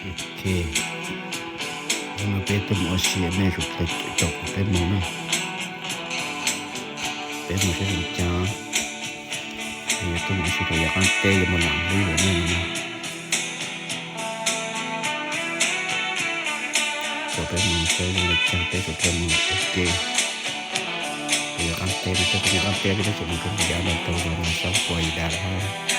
Ok, hnub no peb tuaj mus ua si, mej sawv daws caum kuv peb mus na. Peb mus saib zoo cas. Peb yuav tuaj mus ua si rau yav qab teb, yuav mus lam hlwb lawm ne. Caum peb mus saib zoo li cas, peb sawv daws mus ua ke. Rau yav qab teb no, peb mus yav qab teb, peb tseem mus rau yav ntawd tau, yog mus saib Florida lawm hab.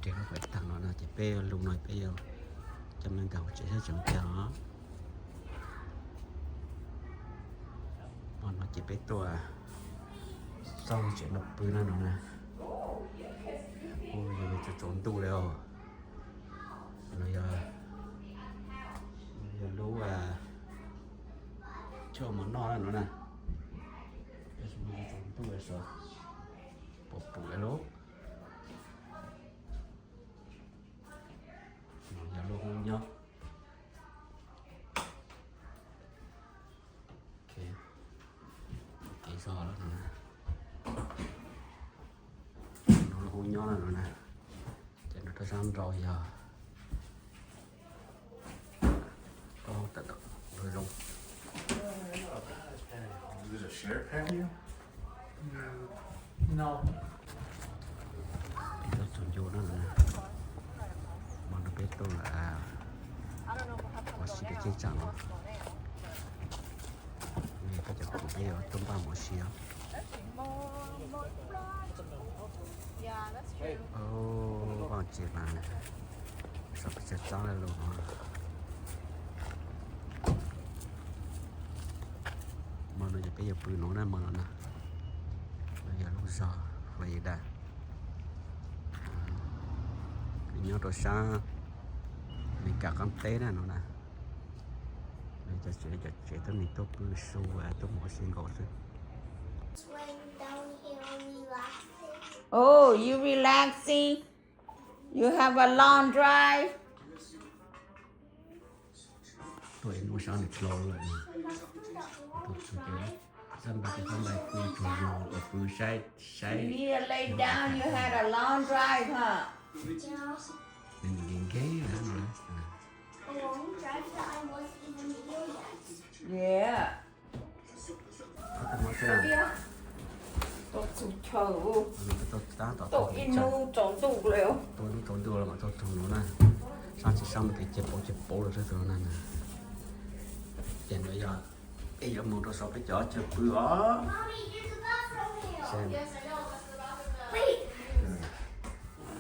Ces lub pem tag no na, ces peb lug no peb yuav coj mej nkag hauv tsev saib tseem cas os. Hmo no ces peb tuaj txog tsev no pw na no na. Ua yog tsaus ntuj li os. No yog lub chaw mov noj na no na. Tsaus ntuj li os. Puas pum lawm lauj. Yog lub hoob nyob. Kev zog lawm no na. No lub hoob nyob na no na. Ces no rau sab nraud yog lub hoob tawm tom lub zoo. Peb tuaj txug ncu no, hmo no peb tuaj ua si rau cheeb tsam no. Peb cov phooj ywg peb yuav tuaj npaj mus ua si os. Vaj tsev mas sov pes tsawg txab lawm los. Hmo no ces peb yuav pw nuav na, hmo no na. No yog lub zog Florida, nyob rau sab Amelikas qaab teb na no na. Cov tsev, cov tsev tuab neeg tuaj pw su, tuaj mus ua si nkaus xwb. Oh, you relaxing? You have a long drive? Tuaj ib hnub sab nws dlau lawm. Sab npais ces sab npais pw tsuag zug, pw saib saib. You need to lay down, you had a long drive, huh? Nws nkees nkees lawm no. Yeah. Tau txug chaw, tau ib hnub tsaus ntuj li. Tau ib hnub tsaus ntuj los mas tau txug nuav na. Sab tsis sab mas ces pauv ces pauv lawm xwb tug na. Ces nuav yog peb yuav mus rau saum peb cov chaw pw os. Wait.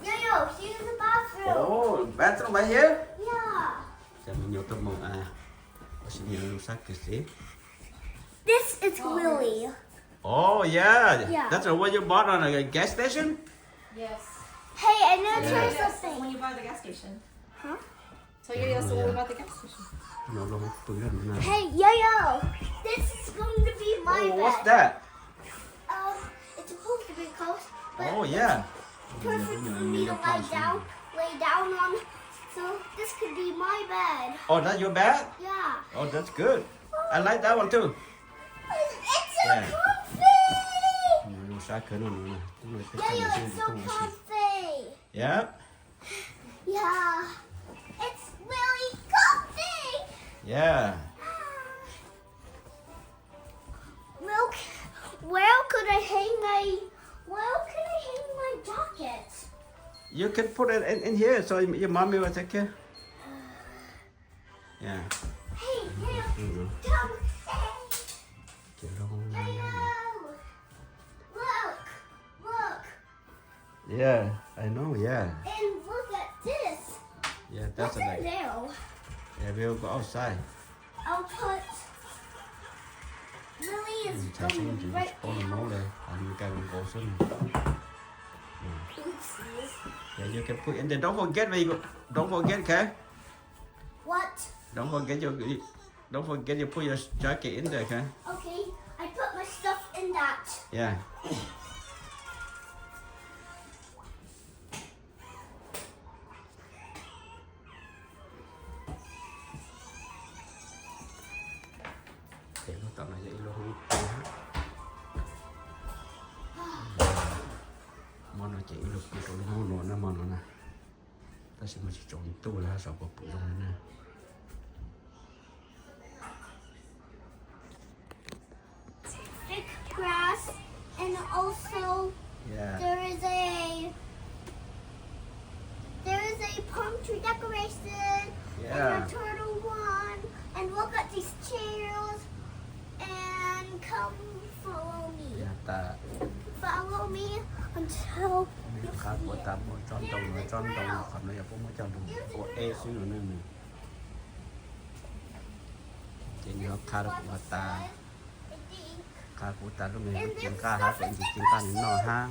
Yo, yo, here's the bathroom. Oh, bathroom right here? Yeah. Ces me nyuam tuaj mus ua si, me nyuam lug sab kawg xwb. This is Willie. Oh, yeah. Yeah. That's the one you bought on a gas station? Yes. Hey, I know there's something. When you buy the gas station. Huh? Tell Yo-Yo, so what about the gas station? Hey, Yo-Yo, this is going to be my bed. Oh, what's that? Um, it's supposed to be cold, but oh, yeah, perfect for me to lie down, lay down on. So this could be my bed. Oh, that's your bed? Yeah. Oh, that's good. I like that one too. It's so comfy. Yo-Yo, it's so comfy. Yeah. Yeah. It's really comfy. Yeah. Where, where could I hang my, where could I hang my jacket? You can put it in, in here so your mommy will take care. Yeah. Hey, Dad, come say hello. Look, look. Yeah, I know, yeah. And look at this. Yeah, that's like, yeah, we'll go outside. I'll put Lily's going right there. Oopsies. Yeah, you can put in there. Don't forget, where you go. Don't forget, okay? What? Don't forget your, don't forget you put your jacket in there, okay? Okay, I put my stuff in that. Yeah. Ces lub tom no yog ib lub hoob pw hab. Mo no ces ib lub pw rau lub hoob no na, mo no na. Tab sis mas tsis tsaus ntuj lawm, saum puas pw zoo na. Thick grass, and also, yeah, there is a, there is a palm tree decoration, yeah, and a turtle one, and look at these chairs, and come follow me. Yeah, ta. Follow me until you see it. Qhov kuv tas muaj tsob ntoo no, tsob ntoo qhov no yog puab muab coj mus ua ej xwb no ne. Ces nws ho qha rau kuv has tas, qha kuv tas lub me lub ci nqaj hab, kuv ci nqaj nws noj hab.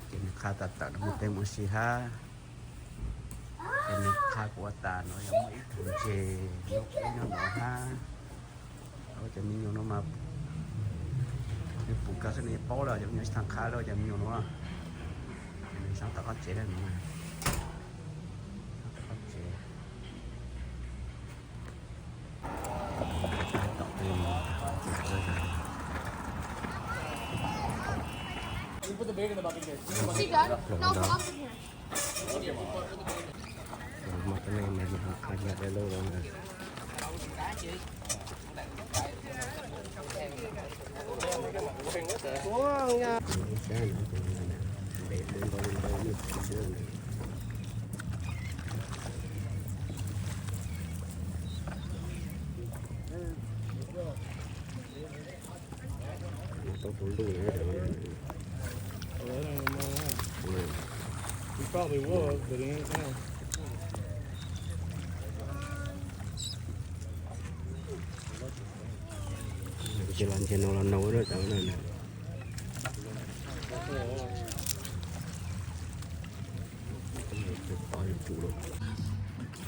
Ces nws qha tas tawm rau mus peb mus ua si hab. Ces nws qha kuv tas no yog muaj ib tug ntses nyob peb nyob no hab. Cov me nyuam no mas nws pum kawg xwb nws paub lawm, cov me nyuam tsis tau qha lawm cov me nyuam no. Nws sab tom qab tsev na, sab tom qab tsev. Tau tus ntuj na. Ces los ntses no los naus na, tam no na.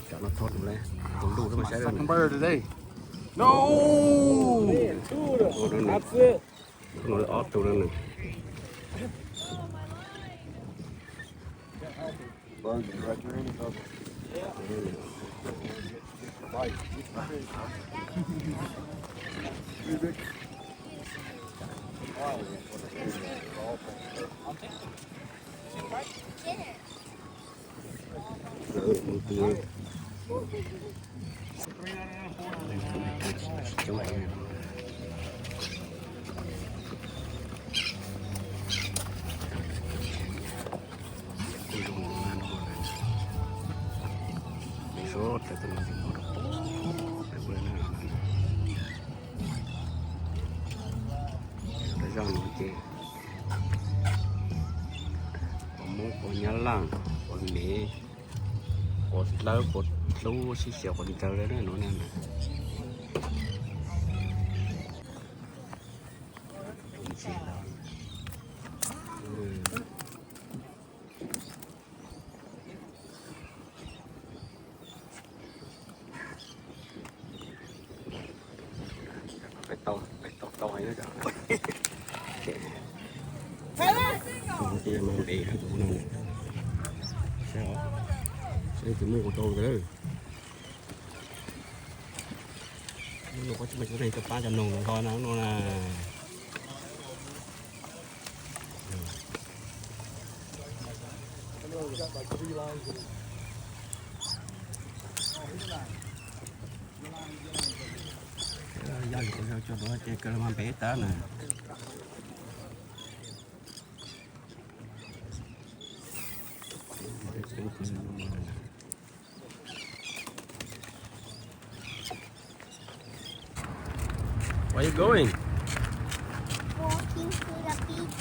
Tam no thauj nws le, tus ntuj xwb mas saib. Second bird today. No! Thauj nws ob tug na nws. Bird is right there in the cover. Bite. Too big. Zaj no ces puas Hmoob, puas Nyab Laj, puas Mev, puas dawb puas hlub sib xyaw quav ncaws li na no na. Peb tau, peb tau tau heev. Ces mas ntev tus no, saib, saib tus muaj kuv tau ntawd. Lub no kuv tsis muaj cov neeg tuaj pab cov noog no ho na, lub no na. Yog yus kuv yog cov no ces kawg los mas ntev tas na. Where you going? Walking to the beach.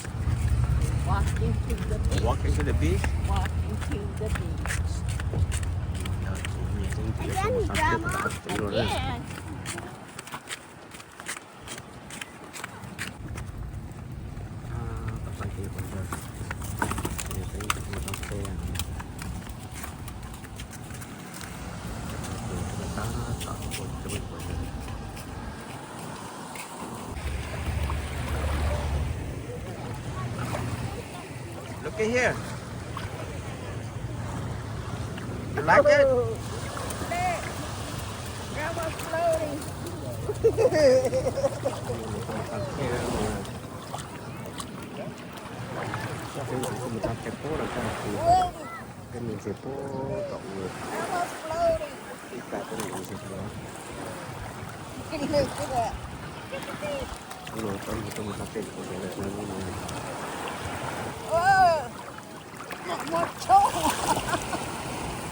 Walking to the beach? Walking to the beach. Walking to the beach. Again, Grandma. Again. Look at here. You like it? That was floating. Whoa. Cái này thì bố cậu người. That was floating. Cái cái này thì bố. Nó có một trong một cái tên của cái này nó như này. Ơ, muaj tshoob.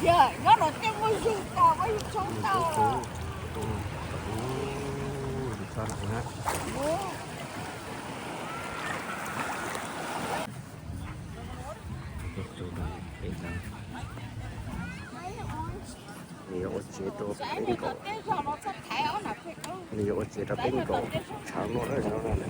Yog nyob no thiaj muaj zug tau, muaj tshoob tau. Ui, ui, ui, ui, ui, ui. Nws yuav ua tsev rau peb nkaum. Nws yuav ua tsev rau peb nkaum tshav no na, no na.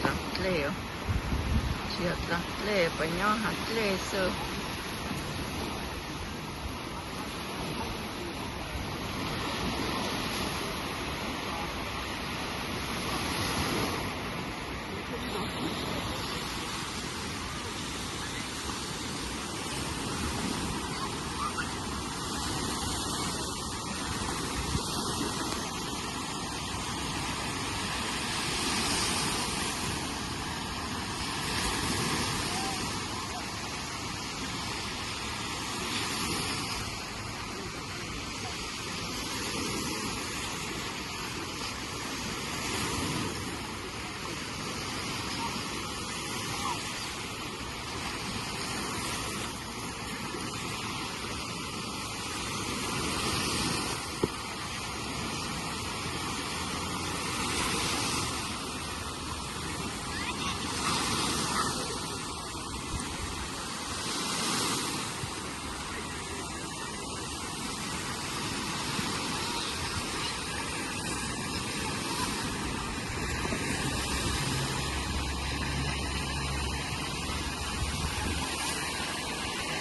Tag dlej, tsis yog tag dlej, pas nyob hav dlej xwb.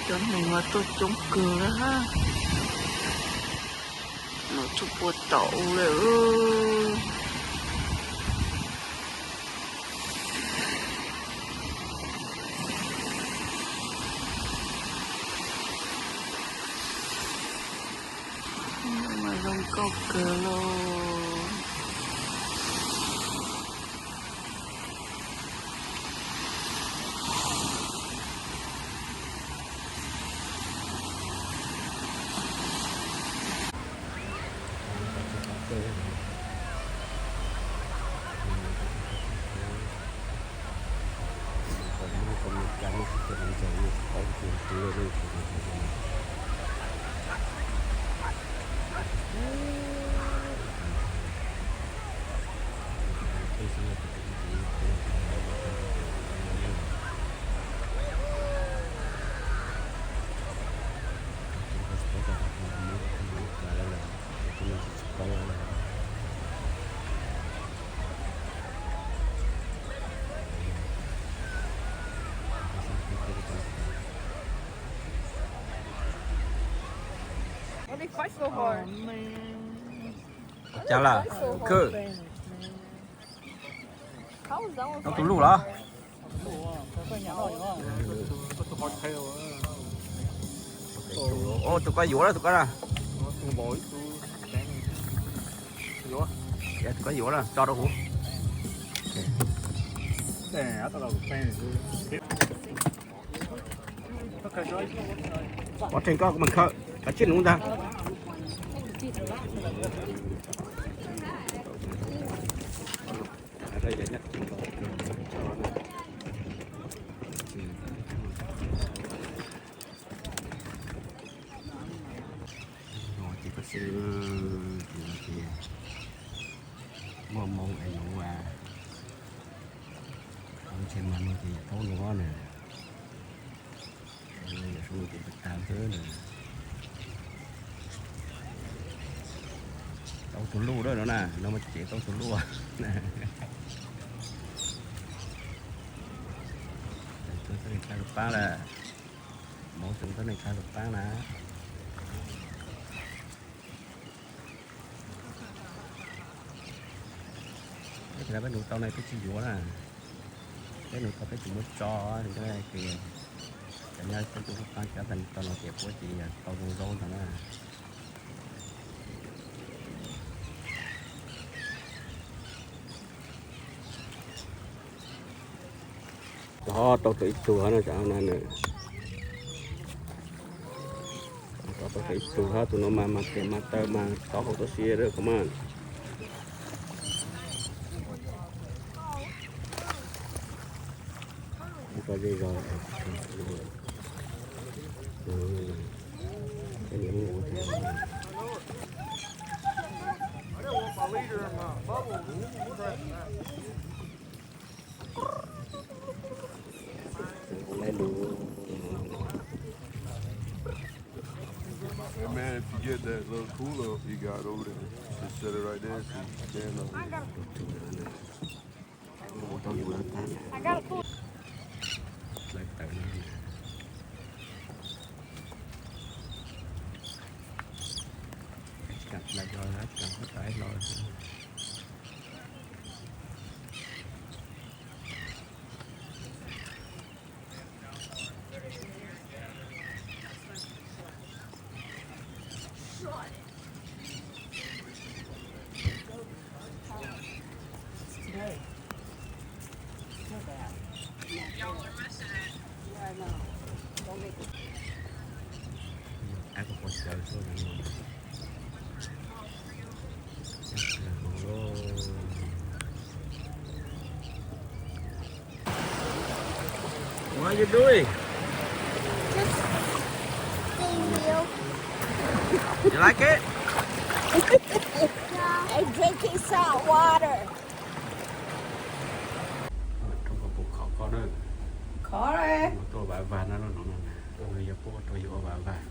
Cov neeg mas tuaj coob kawg li hab. Nov tsuj puag tom u lawm. Mas zoo nkauj kawg lauj. Why they fight so hard? Ua cas lawm? Khwb. Tau tus luj los? Tus koj yuav lawm, tus koj na. Tus koj yuav lawm, tso rau kuv. Pov tseg koj, kuv mam khaws kav tsij nuv ntag. Ces koj xwb, ces muaj moo es nuv as, ntshe mas no ces yam thaub nuav na. Yam zoo no ces tag tag xwb na. Tau tus luj lawm no na, no mas ces tau tus luj. Tub txawj neeg qha lug paab lawm, Mauv tseem txawj neeg qha lug paab na. Peb tsis, peb nuv tau ne peb tsis yuav na, peb nuv tau peb tsis muab tso, ces cov nyob peb tub qab qab cov tag tau no ces puab ces tau zoo zaub ntag na. Tau tau ib tug hab no, tau tau ib tug hab, tus no mas mas tes mas taw mas tob hau tub si lawm kuv mas. Hey man, if you get that little cooler you got over there, just set it right there so you can stand on it. What are you doing? Just seeing you. You like it? Yeah. I'm drinking salt water. Rau koj puas khov koj na. Khov. Tuaj vaj vag no, no, no, no yog puab rau yus vaj vag.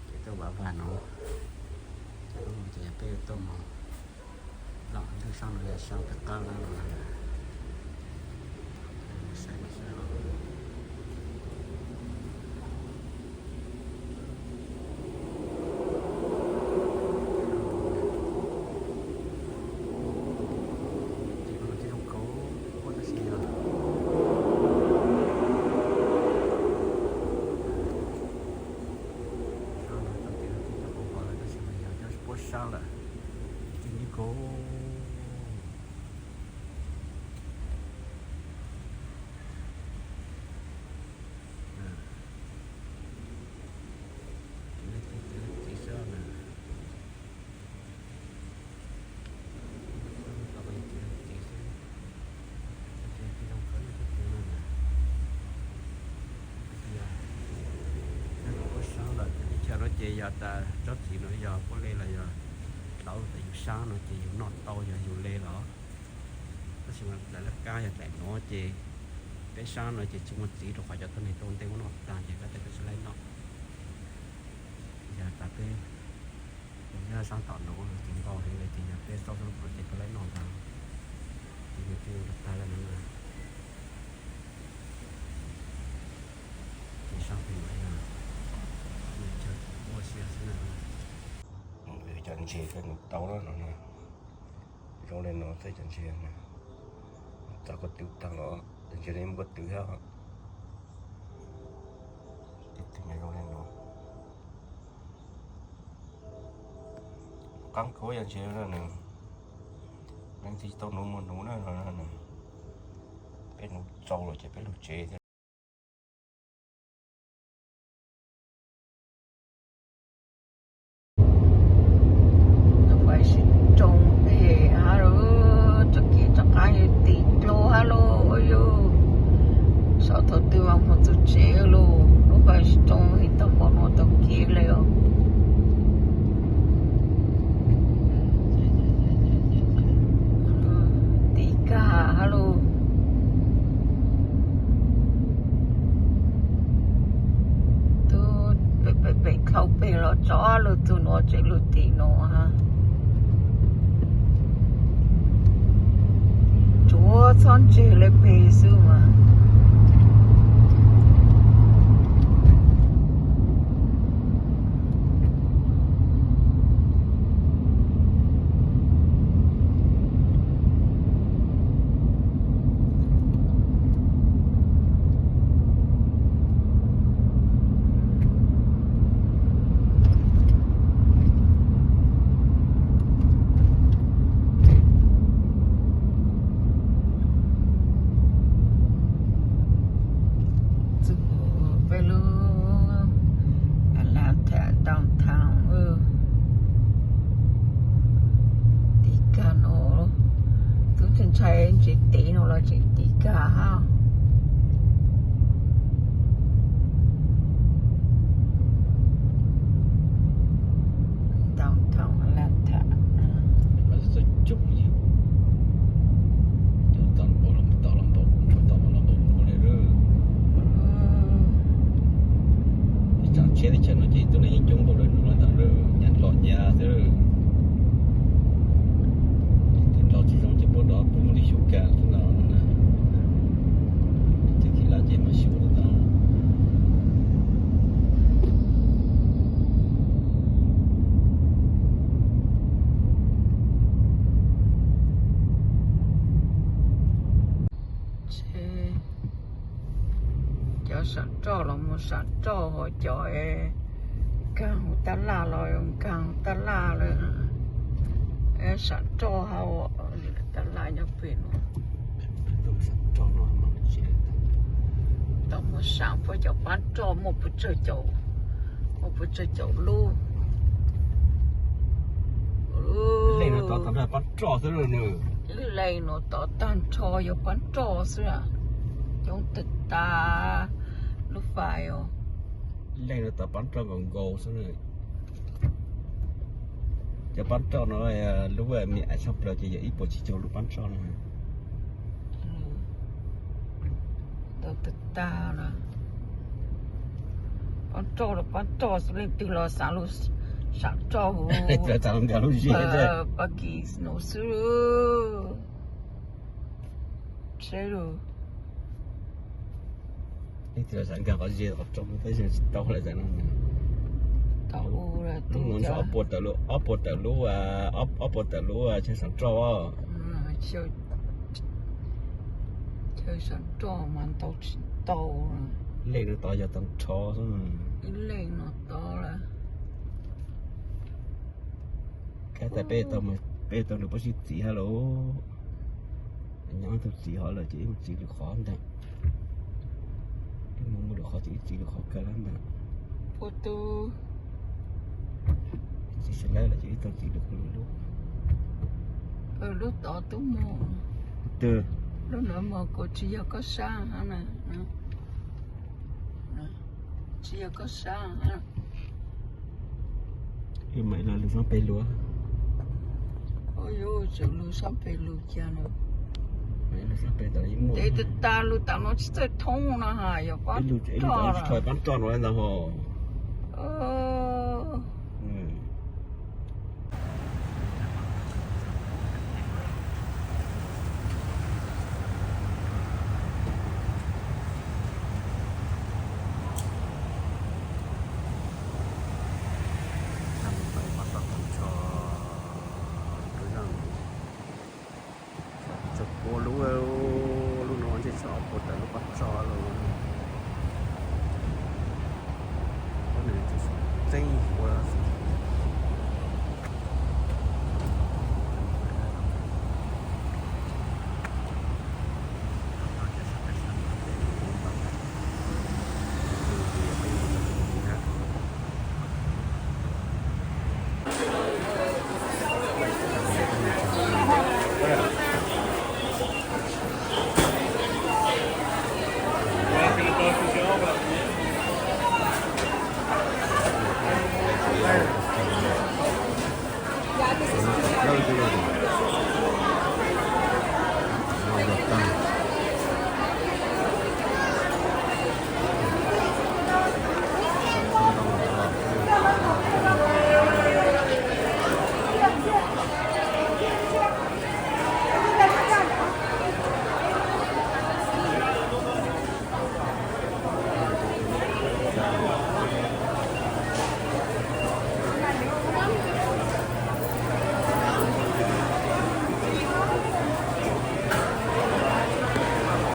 Ces tuaj vaj vag no, ces yog peb tuaj mog. Los ntawm sab no yog sab peb qab lawm no. Saib saib los. Sab lawm, txiv nkaus. Txiv sab na. Puab sab lawm, teb chaws no ces yog tas tsob txiv no yog puab le los yog hlauv tas yus sab no ces yus noj tau yog yus le los. Tab sis mas daim laj kab yog daim no ces peb sab no ces tsis muaj txiv rau qhov cov tuab neeg tuaj ua ntej muab noj tag ces koj tej peb tsis laib noj. Yog tas peb yog sab tom no ces npau heev li ces yog peb xauj xauj ces peb laib noj ntag. Ces nws twb ua tag lawm no na. Ces sab pem no yog nws chaw ua sia xwb na. Cov ntses koj nws tau lawm no na. Zoo li no tej cov ntses na, txog koj twv tag los cov ntses no muaj koj twv thiab. Tej twg zoo li no, qab kawg cov ntses no na. Leej twg tsis tau nuv mus nuv na no. Peb nuv txaus lawm ces peb lug tsev thiab. Lub fais sib roo pem hab lauj, tso kev rov qab yog tim dlua hab lauj, yog saum thaum twg mas mus txug tsev lauj. Lub fais sib roo es tau npaum no tau kev li os. Tim kag hab lauj. Tub pem pem pem dlhau pem los tso lug txug nuav tsev lug tim nuav hab. Tsuav txhob ntseg le peg xwb mas. Txug peb lub Atlanta downtown, tim kag no, tub ntshai ntshai ntsev tev no los tseem tim kag hab. Downtown Atlanta. Ib tsoom tsheb teb chaws no ces ib tug neeg yeej coob npaum li no los ntawm nyab hlob nyab xwb. Tus hlob tsis zoo ces puab dov puab muaj li xyoo kam xwb no na. Tus khib lab ces mas xyoo li ntawd. Cov sam roj los mus sam roj, ho cov kag hauv tab laj los kag hauv tab laj lawm. Sam roj hab, tab laj nyob pem no. Tau mus sam puab cov pab roj muaj puas tsawg caum, muaj puas tsawg caum lub. Leej no tod tag nrho pab roj xwb. Ib leej no tod tag nrho yog pab roj xwb, coob tag tas lub fais os. Leej no tod pab roj nkaus nkaus xwb. Cov pab roj no lub me nyuam tshaj plaws ces yog ib puas tsib caug lub pab roj no. Tau tag tag na. Pab roj los pab roj xwb, leej twg los xav lug sam roj huv, xav lug nkag lub zes, pab kis no xwb. Seb lug. Leej twg los xav nkag qhov zes qhov roj, tab sis tsis tau lawm. Lub no ob puas tawm lub, ob puas tawm lub, ob puas tawm lub chaw sam roj. Chaw sam roj mas ntau tsis tau. Leej no tod yog tag nrho xwb. Ib leej no tod lawm. Tab tas peb tau, peb tau nws pab sib txiv hab lauj. Nyob tau txiv hov lawm ces ib mus txiv lwm qhov ntag. Ib mus muaj lwm qhov ces ib txiv lwm qhov kawg lab ntag. Ua tu txiv sawv lawm ces ib tau txiv lwm qhov lwm lub. Lub tod tub muag. Twg? Lub ntawd mas kuv tsis yog koj sab na. Tsis yog koj sab. Yus mam los lug sab peg lug. Yus tseem lug sab peg lug kiag no. Tes tas tas lug tam no tsis txawj thoob no ha yog pab tsis tho pab tso no ntag ho.